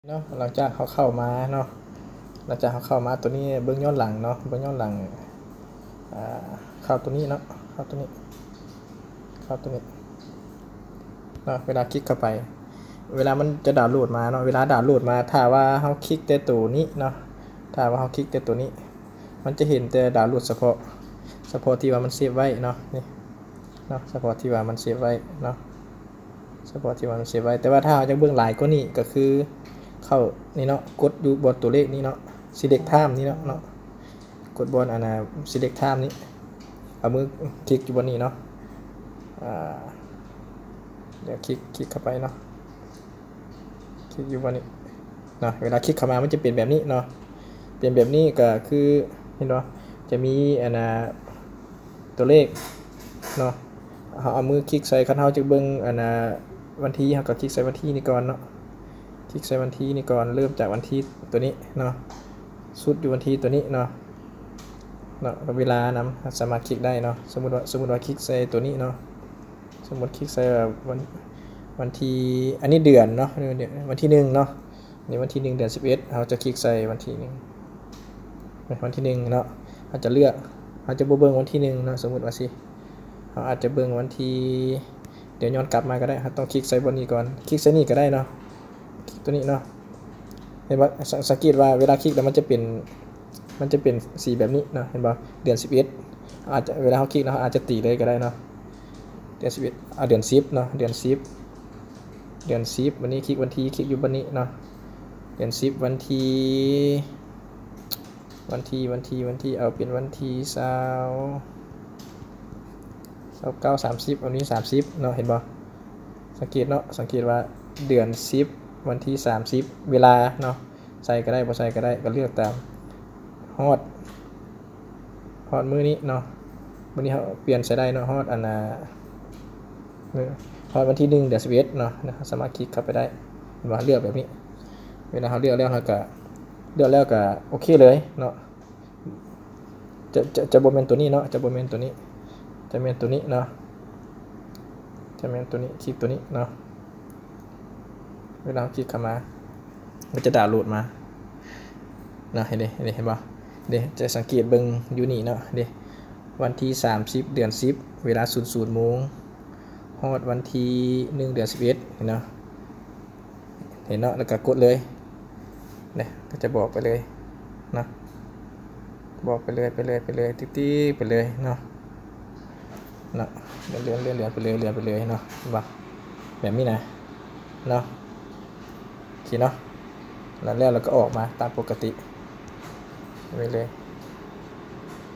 ເນາະ ຫຼັງຈາກເຮົາເຂົ້າມາເນາະ ຫຼັງຈາກເຮົາເຂົ້າມາໂຕນີ້ ເບິ່ງຍ້ອນຫຼັງເນາະ ເບິ່ງຍ້ອນຫຼັງ ອ່າ ເຂົ້າໂຕນີ້ເນາະ ເຂົ້າໂຕນີ້ ເຂົ້າໂຕນີ້ເນາະ ເວລາຄລິກເຂົ້າໄປ ເວລາມັນຈະດາວໂຫຼດມາເນາະ ເວລາດາວໂຫຼດມາ ຖ້າວ່າເຮົາຄລິກແຕ່ໂຕນີ້ເນາະ ຖ້າວ່າເຮົາຄລິກແຕ່ໂຕນີ້ ມັນຈະເຫັນແຕ່ດາວໂຫຼດສະເພາະ ສະເພາະທີ່ວ່າມັນເຊບໄວ້ເນາະ ນີ້ເນາະ ສະເພາະທີ່ວ່າມັນເຊບໄວ້ເນາະ. ສະເພາະທີ່ວ່າມັນເຊບໄວ້ ແຕ່ວ່າຖ້າເຮົາຢາກເບິ່ງຫຼາຍກວ່ານີ້ ກໍຄືເຂົ້ານີ້ເນາະ ກົດຢູ່ບ່ອນຕົວເລກນີ້ເນາະ select time ນີ້ເນາະ ເນາະ ກົດບ່ອນອັນນ່າ select time ນີ້ ເອົາມືຄລິກຢູ່ບ່ອນນີ້ເນາະ ອ່າ ດຽວຄລິກ ຄລິກເຂົ້າໄປເນາະ ຄລິກຢູ່ບ່ອນນີ້ເນາະ ເວລາຄລິກເຂົ້າມາມັນຈະເປັນແບບນີ້ເນາະ ເປັນແບບນີ້ກໍຄື ເຫັນບໍ່ ຈະມີອັນນ່າ ຕົວເລກເນາະ ເຮົາເອົາມືຄລິກໃສ່ ຄັນເຮົາຈະເບິ່ງອັນນ່າ ວັນທີ ເຮົາກໍຄລິກໃສ່ວັນທີນີ້ກ່ອນເນາະ ຄລິກໃສ່ວັນທີນີ້ກ່ອນ ເລີ່ມຈາກວັນທີຕົວນີ້ເນາະ ສຸດຢູ່ວັນທີຕົວນີ້ເນາະ ເນາະ ເວລານຳ ເຮົາສາມາດຄລິກໄດ້ເນາະ ສົມມຸດວ່າ ສົມມຸດວ່າຄລິກໃສ່ຕົວນີ້ເນາະ ສົມມຸດຄລິກໃສ່ວ່າວັນ ວັນທີ ອັນນີ້ເດືອນເນາະ ວັນທີໜຶ່ງເນາະ ນີ້ວັນທີໜຶ່ງ ເດືອນສິບເອັດ ເຮົາຈະຄລິກໃສ່ວັນທີໜຶ່ງ ວັນທີໜຶ່ງເນາະ ເຮົາຈະເລືອກ ເຮົາຈະບໍ່ເບິ່ງວັນທີໜຶ່ງເນາະ ສົມມຸດວ່າຊີ້ ເຮົາອາດຈະເບິ່ງວັນທີ ດຽວຍ້ອນກັບມາກໍໄດ້ ເຮົາຕ້ອງຄລິກໃສ່ບ່ອນນີ້ກ່ອນ ຄລິກໃສ່ນີ້ກໍໄດ້ເນາະ ຄລິກຕົວນີ້ເນາະ ເຫັນບໍ່ ສັງ ສັງເກດວ່າເວລາຄລິກແລ້ວມັນຈະເປັນ ມັນຈະເປັນສີແບບນີ້ເນາະ ເຫັນບໍ່ ເດືອນສິບເອັດ ອາດຈະ ເວລາເຮົາຄລິກເນາະ ເຮົາອາດຈະຕີເລີຍກໍໄດ້ເນາະ ເດືອນສິບເອັດ ເອົາເດືອນສິບເນາະ ເດືອນສິບ ເດືອນສິບ ບາດນີ້ຄລິກວັນທີ ຄລິກຢູ່ບ່ອນນີ້ເນາະ ເດືອນສິບ ວັນທີ ວັນທີ ວັນທີ ວັນທີ ເອົາເປັນວັນທີຊາວ ຊາວເກົ້າ ສາມສິບ ວັນທີສາມສິບເນາະ ເຫັນບໍ່ ສັງເກດເນາະ ສັງເກດວ່າເດືອນສິບ ວັນທີສາມສິບ ເວລາເນາະ ໃສ່ກໍໄດ້ ບໍ່ໃສ່ກໍໄດ້ ກໍເລືອກຕາມ ຮອດ ຮອດມື້ນີ້ເນາະ ມື້ນີ້ເຮົາປ່ຽນໃສ່ໄດ້ເນາະ ຮອດອັນນ່າ ຮອດວັນທີໜຶ່ງ ເດືອນສິບເອັດເນາະ ເຮົາສາມາດຄລິກເຂົ້າໄປໄດ້ ເຫັນບໍ່ ເລືອກແບບນີ້ ເວລາເຮົາເລືອກແລ້ວ ເຮົາກໍເລືອກແລ້ວກໍໂອເຄເລີຍເນາະ ຈະ ຈະ ຈະບໍ່ແມ່ນຕົວນີ້ເນາະ ຈະບໍ່ແມ່ນຕົວນີ້ ຈະແມ່ນຕົວນີ້ເນາະ ຈະແມ່ນຕົວນີ້ ຄລິກຕົວນີ້ເນາະ ເວລາເຮົາຄລິກເຂົ້າມາ ມັນຈະດາວໂຫຼດມາເນາະ ເຫັນເດ ເຫັນເດ ເຫັນບໍ່ ເດ ຈະສັງເກດເບິ່ງຢູ່ນີ້ເນາະ ເດ ວັນທີສາມສິບ ເດືອນສິບ ເວລາສູນສູນໂມງ ຮອດວັນທີໜຶ່ງ ເດືອນສິບເອັດ ເຫັນເນາະ ເຫັນເນາະ ແລ້ວກໍກົດເລີຍ ເດ ກໍຈະບອກໄປເລີຍເນາະ ບອກໄປເລີຍ ໄປເລີຍ ໄປເລີຍ ຕິກໆ ໄປເລີຍເນາະ ເນາະ ເລື່ອນ ເລື່ອນ ເລື່ອນ ເລື່ອນໄປເລີຍ ເລື່ອນໄປເລີຍເນາະ ເຫັນບໍ່ ແບບນີ້ນະ ເນາະ ໂອເຄເນາະ ແລ້ວ ແລ້ວ ແລ້ວກໍອອກມາຕາມປົກກະຕິໄປເລີຍ